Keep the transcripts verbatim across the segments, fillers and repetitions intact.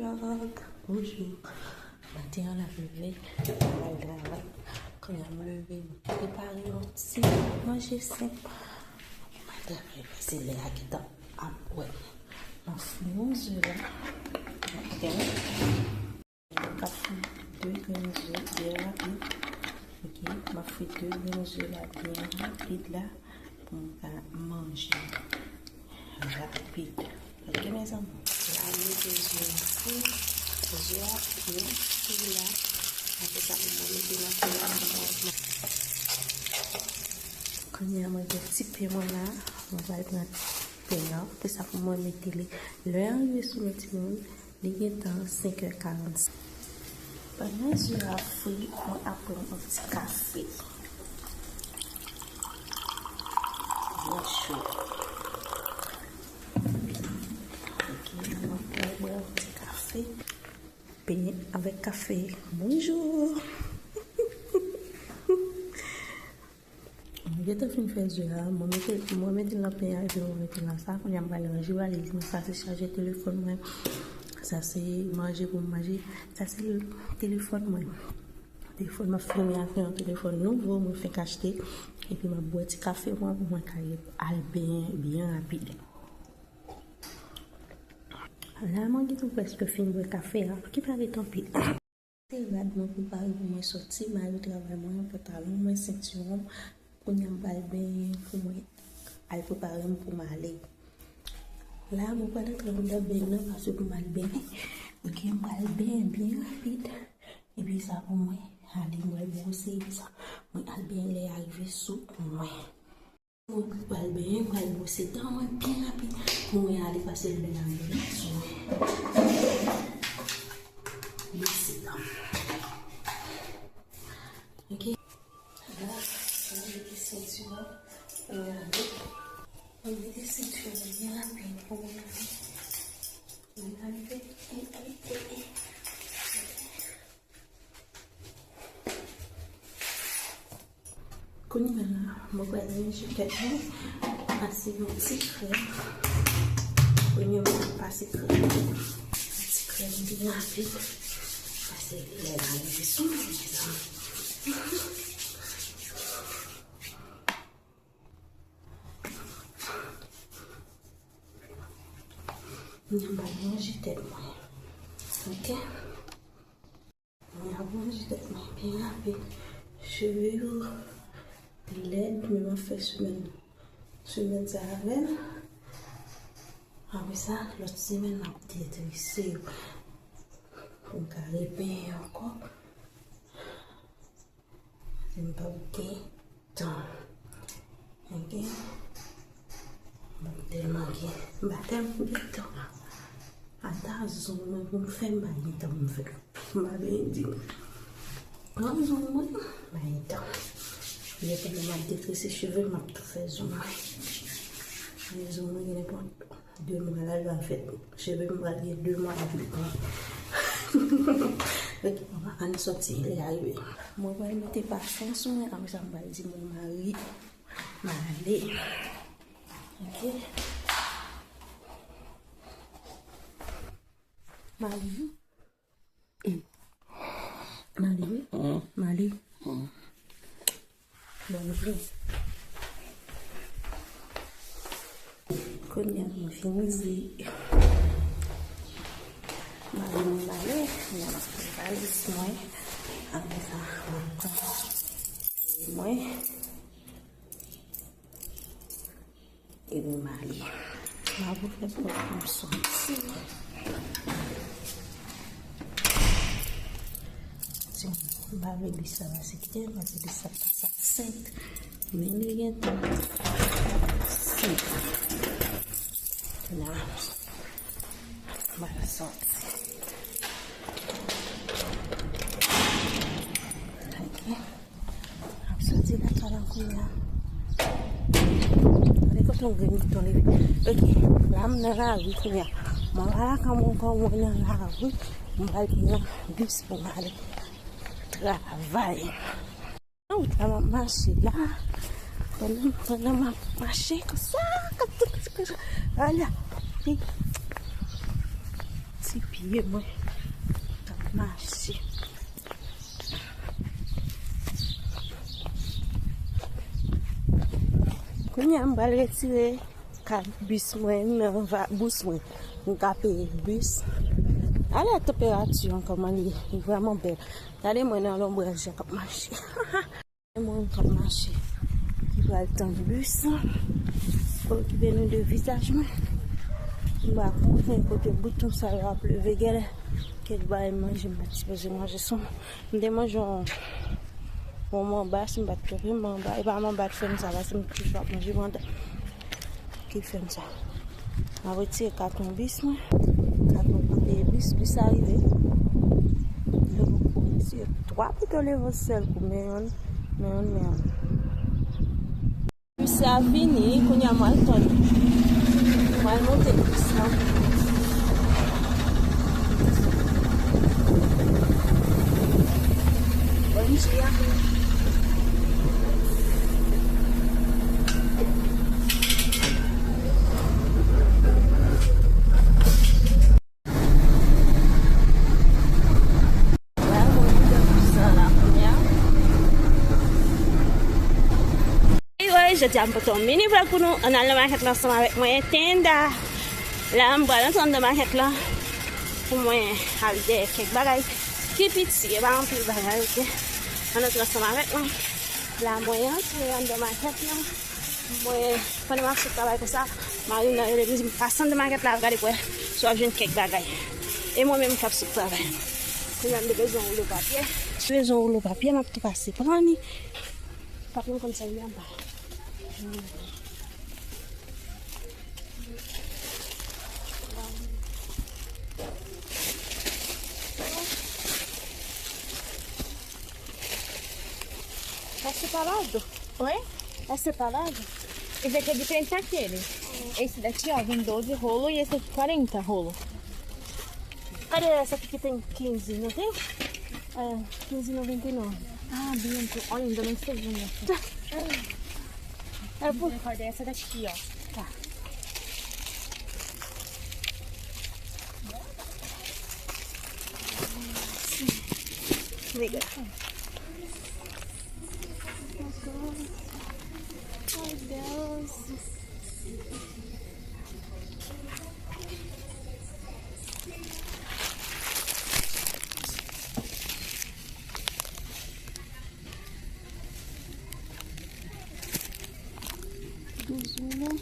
Bonjou. Maten an, l ap leve, al travay. Kounye a m leve, m prepare yon ti manje senp. M al travay, paske lè a gentan ap wè. M ap fri yon ze la. Ok. M ap fri de grenn ze byen rapid. Ok, m ap fri de grenn ze la byen rapid la pou m ka manje rapid. Ok, mezanmi. La, m mete ze an fri. Ze a byen fri la. Apre sa, pou mwen mete nan pen an. Kounye a, mwen gen ti pen mwen la. Mwen pral pran pen an. Apre sa, pou mwen mete li. Lè an rive sou men timoun, li gentan senk è karannsenk. Pandan ze a fri, mwen ap pran yon ti kafe. Byen cho. Ok, mwen pral bwè yon ti kafe. Pen avèk kafe. Bonjou. Mwen gentan fin fè ze a, mwen mete, mwen mete l nan pen an epi mwen mete l nan sa. Kounye a m pral ranje valiz mwen. Sa se chaje telefòn mwen. Sa se manje pou m manje. Sa se telefòn mwen. Telefòn mwen fini ak yon telefòn nouvo mwen fenk achte. Epi m ap bwè ti kafe mwen pou mwen ka al benyen byen rapid. La mwen gentan prèske fin bwè kafe a. Ki pa ret anpil. Se rad mwen prepare pou mwen soti, mayo travay mwen, pantalon mwen, sentiwon m. Kounye a m pral benyen pou mwen al prepare m pou m ale. La, mwen pral antre anndan beny nan paske pou m al benyen. Ok, m pral benyen byen rapid. Epi sa pou mwen ale, m pral bwose, epi sa mwen al benyen lè a rive sou mwen. Mwen pral benyen, mwen pral bwose dan mwen byen rapid pou mwen ale pase lè a rive sou mwen. Bwose dan. Ok. La, mwen mete sentiwon. Mwen ale. Mwen mete sentiwon byen rapid pou mwen ale. Mwen ale. E, e, e, e. Kounye a la, mwen pral ranje tèt mwen, pase yon ti krèm. Premye mwen pase krèm. Yon ti krèm byen rapid. Pase lè la rive sou mwen, mezanmi. Mwen pral ranje tèt mwen. Ok? Mwen ap ranje tèt mwen byen rapid. Cheve yo lèd, men m ap fè semèn, semèn sa avè l. Apre sa, lòt semèn, m ap detrese yo. Pou m ka repenyen ankò. M p ap gen tan. Ok? M p ap tèlman gen, m pa tèlman gen tan. Ata zong mwen pou m fè, m pa gen tan pou m fè. M pa vle di. Pran zong mwen, m pa gen tan. Lè pandan m ap detrese cheve m, m ap tou fè zong mwen. Men zong mwen gen nenpòt de mwa la, l va fèt. Cheve m pral gen de mwa epi l pran. Ok, ann sòti, lè a rive. Mwen pral mete pafen sou mwen, apre sa m pral di mwen mari m ale. Ok. Mari. M ale wi. M ale. Bòn jou. Kounye a mwen fini di mari mwen m ale, mwen ap pran valiz mwen. Apre sa, mwen pran mwen. Epi m ale. M ap fè pòt pou m soti. M pa vle bis la pase kite m, paske bis la pase a senk. Men li gentan senk. La, m al soti. Ok. Ap soti lakay la kounye a. Gade kote yon grenn bouton leve. Ok, la m nan lari kounye a. Mwen pa lakay mwen ankò, mwen nan lari. Mwen pral pran bis pou m ale travay. Nan wout la m ap mache la. Pandan, pandan m ap mache konsa, konsa, konsa. Ala. Ti Pye mwen k ap mache. Kounye a, m pral retire kat bis mwen nan va-, bous mwen. M ka peye bis. Gade tanperati an kòman li ye. Li vrèman bèl. Gade mwen nan lonbraj la k ap mache. Mwen k ap mache. Ki pral tann bis la. Okipe nou de vizaj mwen. M pa konnen kote bouton sa yo ap leve genlè. Kèk bagay manje m pa t sipoze manje sou. M te manje yon, yon manba, si m pa t twonpe, manba. E pa manba t fè m sa, paske m toujou ap manje manba. Ki fè m sa. M ap retire katon bis mwen. Katon pou peye bis, bis a rive. Lè m retire twa pito levan sèl kou, men yonn, men yonn, men yonn. Bis la vini, kounye a m al tann. M al monte bis la. Bòn Dye a. Anyway, jodi a m pote yon mini vlog pou nou. Ann al nan makèt la ansanm avèk mwen, Tenda. La, m pral antre anndan makèt la pou mwen al dèyè kèk bagay ki piti, e pa anpil bagay, oke? Ann antre ansanm avèk mwen. La, mwen antre anndan makèt la. Mwen, pandan m ap sot travay konsa, mari m nan rele m, di m, "Pase anndan makèt la, al gade pou wè si w ap jwenn kèk bagay." E mwen menm k ap sot travay. Kounye a m te bezwen woulo papye. M te bezwen woulo papye, m ap tou pase pran li. Papye m konn sèvi anba. Pase pa lado. Oi? Pase pa lado. Esse aqui é diferente daquele. Esse daqui, ó, vem doze rolo e esse aqui quarenta rolo. Cadê essa aqui que tem quinze, não tem? É, quinze e noventa e nove. Ah, Bento, olha, ainda não sei, né? É por... Misericórdia, essa daqui, ó. Tá. Obrigada. Ai, Deus. Douz mil.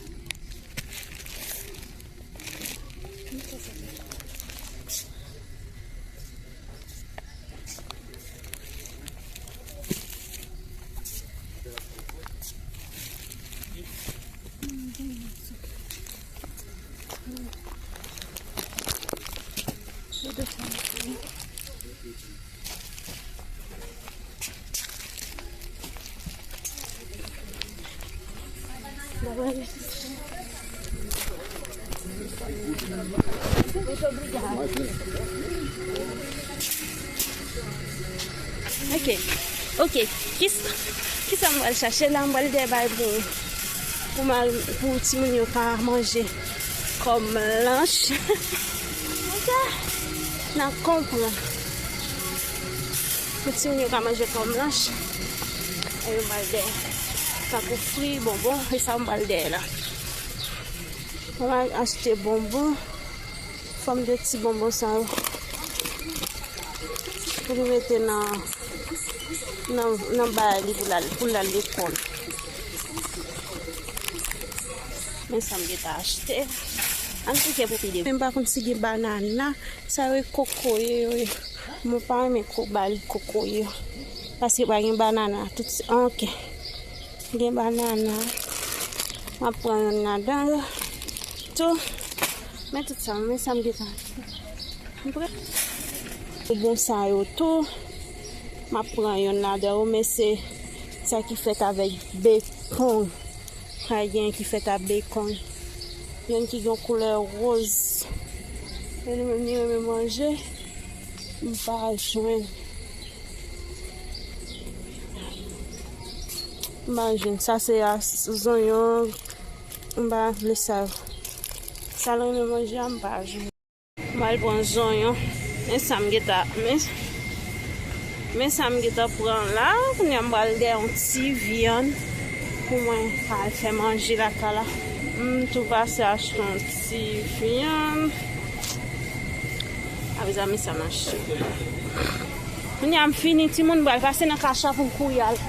Ok. Ok. Kisa, kisa m pral chache la? M pral dèyè bay pou, pou mal, pou timoun yo ka manje kòm lanch. Ok. N a konprann. Pou timoun yo ka manje kòm lanch. E yo m pral dèyè. Tankou fri, bonbon, e sa m pral dèyè la. Mwen al achte bonbon. Fòm de ti bonbon sa yo. Pou li mete nan, nan, nan bagay li pou l al, pou l al lekòl. Men sa m gentan achte. Ann chèche pou pi devan. Men m pa konn si gen banana. Sa yo e kokoye yo ye. Mwen pa renmen ko-, bay kokoye yo. Paske pa gen banana. Tout, ok. Gen banana. M ap pran youn ladan yo. Tou. Men tout sa, men sa m gentan achte. M pran. Bonbon sa yo tou. M ap pran youn ladan yo, men se sa ki fèt avèk bekon. Sa gen ki fèt ak bekon. Youn ki gen koulè woz. E li menm li renmen manje. M pa jwenn. M pa jwenn. Sa se a zonyon. M pa vle sa. Sa l renmen manje a, m pa jwenn. M al pran zonyon. Men sa m gentan, men, men sa m gentan pran la. Kounye a m pral gen yon ti vyann pou mwen ka al fè manje lakay la. M tou pase achte yon ti vyann. A, mezanmi, sa mache. Kounye a m fini, timoun, m pral pase nan Cash App pou m kouri al